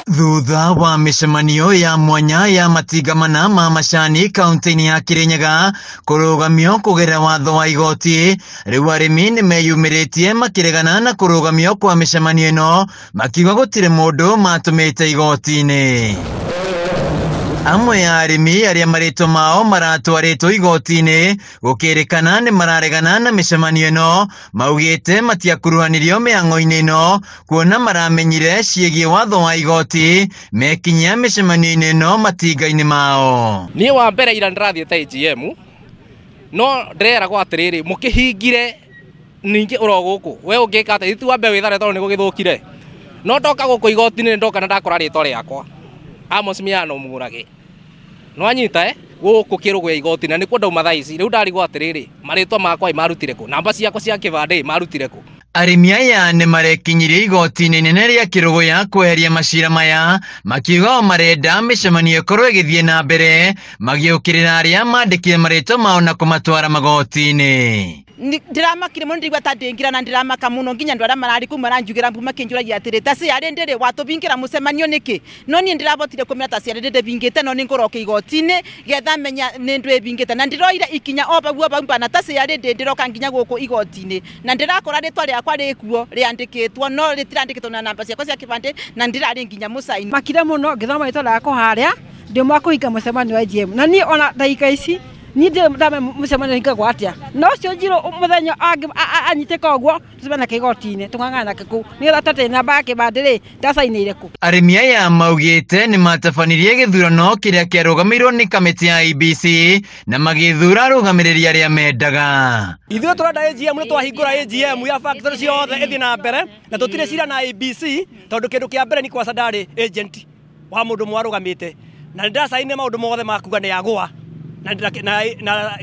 Thutha wa mĩcemanio ya mwanya ya matinga mana ma macani kaunti-inĩ ya Kirinyaga kũrũgamio kũgerera watho wa igoti, rĩu arĩmi nĩmeyumĩrĩtie makĩregana na kũrũgamio kwa mĩcemanio ĩno, makiuga gũtirĩ mũndũ matũmĩte igoti-inĩ. Amwe a arĩmi arĩa marĩtwa mao maratwarĩtwo igoti-inĩ gũkĩrĩkana nĩ mararegana na mĩcemanio ĩno, maugĩte matiakuruhanirio mĩhang'o-inĩ ĩno kuona maramenyire ciĩgiĩ watho wa igoti mekinyia mĩcemanio-inĩ ĩno matinga-inĩ mao. Niĩ wa mbere ira ndĩrathiĩte AGM no ndĩreragwo atĩrĩrĩ, mũkĩhingire ningĩ ũro gũkũ we ũngĩka atĩa, ti wambe wĩthare tondũ nĩ gũgĩthũkire. No ndoka gũkũ igoti-inĩ ndoka na ndakora rĩtwa rĩakwa Amos Miano Murage. No anyita gũkũ kĩrũgũ ya igoti na nĩkuo ndauma thaa ici. Rĩu ndarigwo atĩrĩrĩ, marĩtwa makwa marutire kũ, namba ciakwa cia kĩbandĩ marutire kũ. Arĩmi aya nĩ marekinyirie igoti-inĩ inene rĩa Kĩrũgũya kweheria macira maya, makiuga o marenda mĩcemanio ĩkorwo ĩgĩthiĩ na mbere, magĩũkĩrĩra arĩa mandĩkire marĩtwa mao na kũmatwara magoti-inĩ. Ndiramakire muno, ndigua ta ndingira na ndiramaka muno nginya andu aria marari kuu maranjugira mbu makinjuragia atiri ta ciarĩ ndĩrĩ watũbingira mũcemanio nĩkĩ. No niĩ ndirabotire kũmenya ta ciarĩ ndĩbingĩte, no nĩngũroka igoti-inĩ getha menya nĩ ndwĩbingĩte, na ndiroire ikinya o bau o bau bana ta ciarĩ ndĩ ndĩroka nginya gũkũ igoti-inĩ, na ndĩrakora rĩtwa rĩakwa rĩkuo rĩandĩkĩtwo no rĩtirandĩkĩtwo na namba ciakwa cia kĩbandĩ, na ndirarĩ nginya mũcaini. Makire mũno ngĩthoma rĩtwa rĩakwa harĩa ndĩ mwa kũhinga mũcemanio wa AGM, na niĩ ona ndagĩka ici niĩ ndirĩ ndamenya mũcemanio ũhingagwo atĩa, na ũcio Njirũ mũthenya anyitĩka ũguo tũcemanie nake igoti-inĩ tũng'ang'ane nake kũu nĩgetha tũte namba ya kĩbandĩ rĩ ndacainĩire kũ. Arĩmi aya maugĩte nĩ matabanirie gĩthurano kĩrĩa kĩarũgamĩirwo nĩ kamĩtĩ ya IEBC na magĩthura arũgamĩrĩri arĩa mendaga. Ithuĩ tũrenda AGM, nĩ twahingũra AGM ya factory ciothe ĩthiĩ na mbere, na tũtirĩ cira na IEBC tondũ kĩndũ kĩa mbere nĩ kwaca ndarĩ agent wa mũndũ mwarũgamĩte, na nĩndacainire maũndũ mothe ma kuga nĩ yagũa na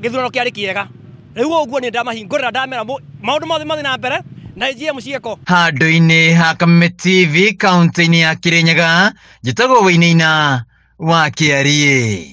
gĩthurano kĩarĩ kĩega. Rĩu ũguo nĩ ndamahingũrĩra ndamera maũndũ mothe mathiĩ na mbere na AGM ciĩko. Handũ-inĩ ha Kameme TV kaunti-inĩ ya Kirinyaga, njĩtagwo Wainaina wa Kĩariĩ.